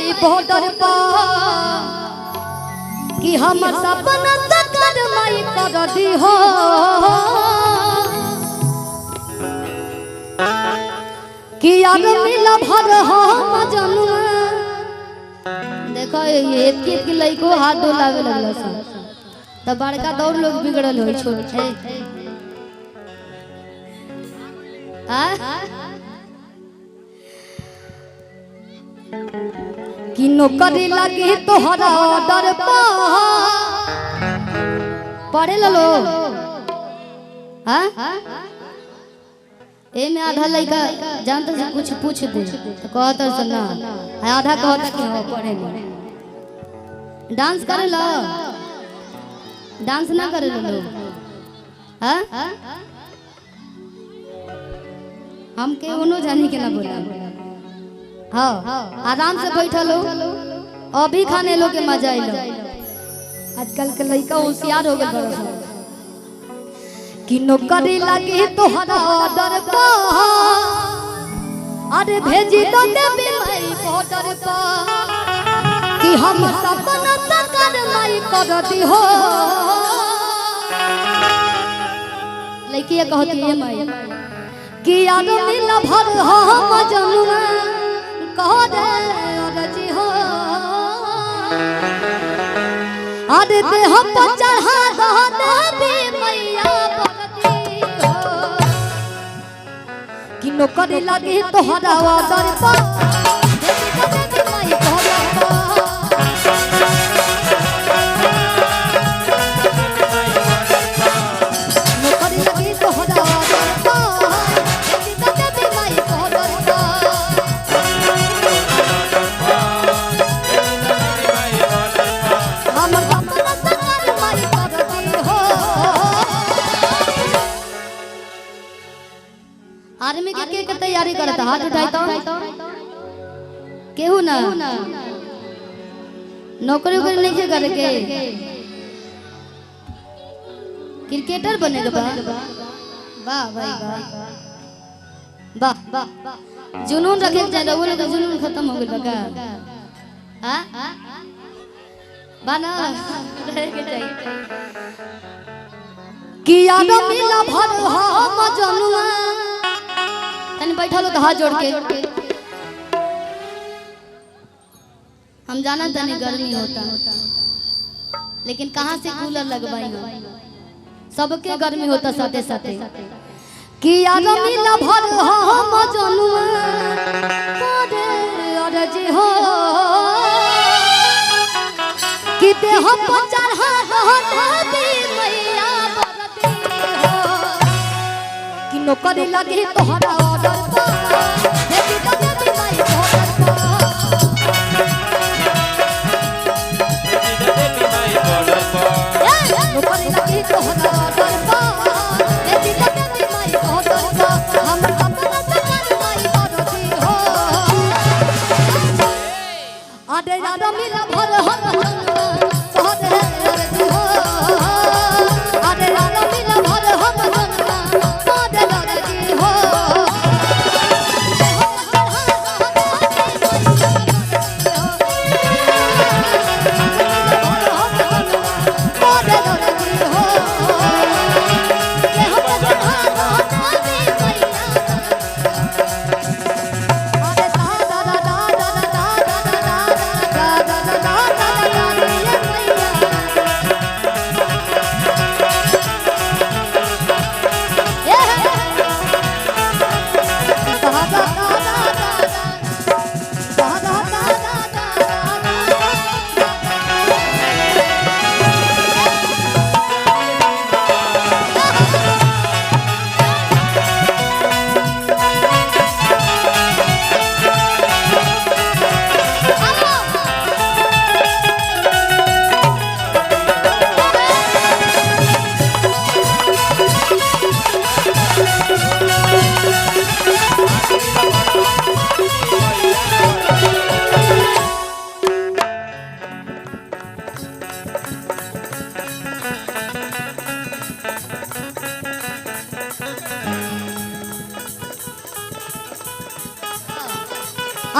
माई border पर कि हमर सपना साकार माई कर दी हो। कि यार मिला भर हम जनुआ। देखो एक एक के लइको हाथ डोलावे लगल सन त बड़का दौड़ लोग बिगड़ल होई छोट है। आ कि नौकरी लगी तोहरा ऑर्डर पर पढ़े लो। हाँ एमे आधा लड़का जानते से कुछ पूछ दे तो कहता से ना, आधा कहता कि हाँ पढ़े लो। डांस करे लो, डांस ना करे लो। हाँ हम के ओनो जानी के ना बोला। हाँ आराम से बैठल हो, अभी खाने लो के मजा आइलो। आजकल के लड़का होशियार हो गए बड़ा। कि नौकरी लगी तोहरा ऑर्डर पर अरे भेजी तो देवी माई बॉर्डर पर कि हम सपना साकार माई कर दी हो। लड़की कहती है माई कि यार मिला भर हम जनुआ कह दे अरजी हो। अरे देह पर चढ़ा दो देवी मैया कि नौकरी लगी तोहरा ऑर्डर पर देवी माई बॉर्डर पर। नौकरी लगी तोहरा ऑर्डर पर देवी माई बॉर्डर पर। हमर सपना साकार माई कर दी हो। आर्मी के के तैयारी करता हाथ उठाई तो केहू ना नौकरी उकरी नहीं के करे के क्रिकेटर बने के बा। वाह भाई वाह वाह वाह जुनून रखे के चाही। वो लोग जुनून खत्म हो गेल बा का। हां बना रहे के चाही कि यार मिला भर हम जनुआ। तनी बैठल हो तो हाथ जोड़ के। हम जाना तनी गर्मी होता लेकिन कहाँ से कूलर लगवाई हो, सबके गर्मी होता साथे साथे। कि यार मिला भर हम जनुआ करे अरजी हो कि देह पर चढ़ा देवी मैया बरदी हो। कि नौकरी लगी तोहरा ऑर्डर पर देवी देवी माई बॉर्डर पर। नौकरी लगी तोहरा ऑर्डर पर देवी देवी माई बॉर्डर पर। हम सपना साकार माई बरदी हो। अरे यार मिला भर हम जनुआ करे अरजी हो। अरे यार मिला भर हम जनुआ करे अरजी हो।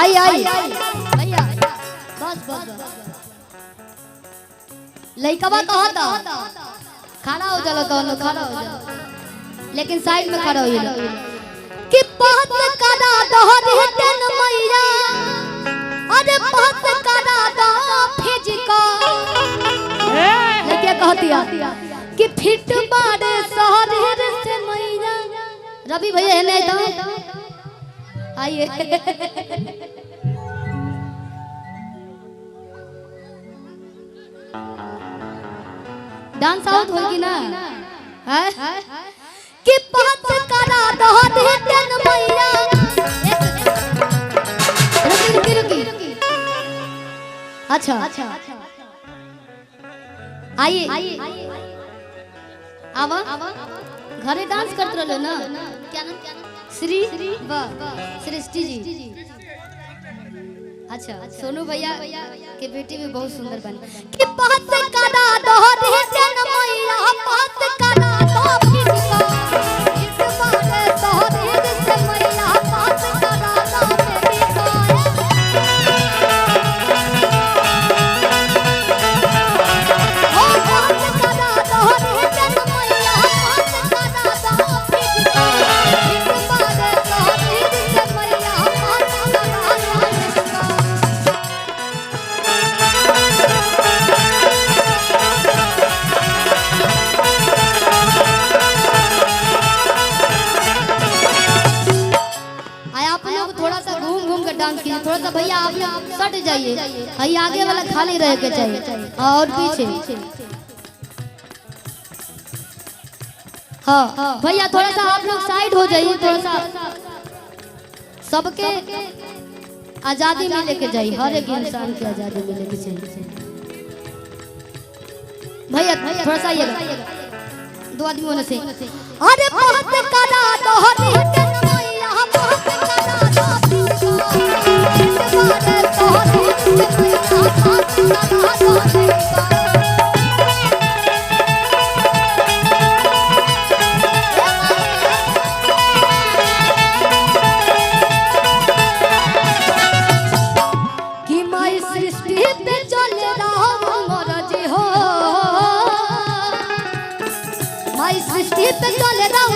आई आई भैया बस बस बस। लइकवा कहता खड़ा हो जाला दोनों, खड़ा हो जाला, लेकिन साइड में खड़ा हो जाला कि पास करा दो रिटर्न मैया, अरे पास करा दो फिजिकल। लइका कहतिया कि फिट बाड़े शहर से मैया। रवि भैया है नहीं तो आइए। डांस आउट होगी ना है कि पास करा दो रिटर्न मैया। रुकी रुकी रुकी, अच्छा आइए आवा, घरे डांस करते रहो ना। क्या नाम? श्री वाह सृष्टि जी। अच्छा सोनू भैया के बेटी भी बहुत सुंदर बनी कि पास करा दो रिटर्न मैया, पास करा दो फिजिकल, इस बार तो रिटर्न मैया, पास करा दो फिजिकल। ओ पास करा दो रिटर्न मैया, पास करा दो फिजिकल, इस बार तो रिटर्न मैया, पास करा दो फिजिकल। आए आप लोग थोड़ा सा घूम घूम कर डांस कीजिए, थोड़ा सा भैया आप लोग सट जाइए, आई आगे वाला खाली रह के चाहिए और पीछे। हाँ भैया थोड़ा सा आप लोग साइड हो जाइए, थोड़ा सा सबके आजादी मिले के चाहिए, हर एक इंसान की आजादी मिले के चाहिए। भैया थोड़ा सा ये दो आदमी होने से। अरे बहुत करा दो रिटर्न मैया, बहुत करा दो फिजिकल। कि माई सृष्टि पे चले राम मरजी हो, माई सृष्टि पे चले राम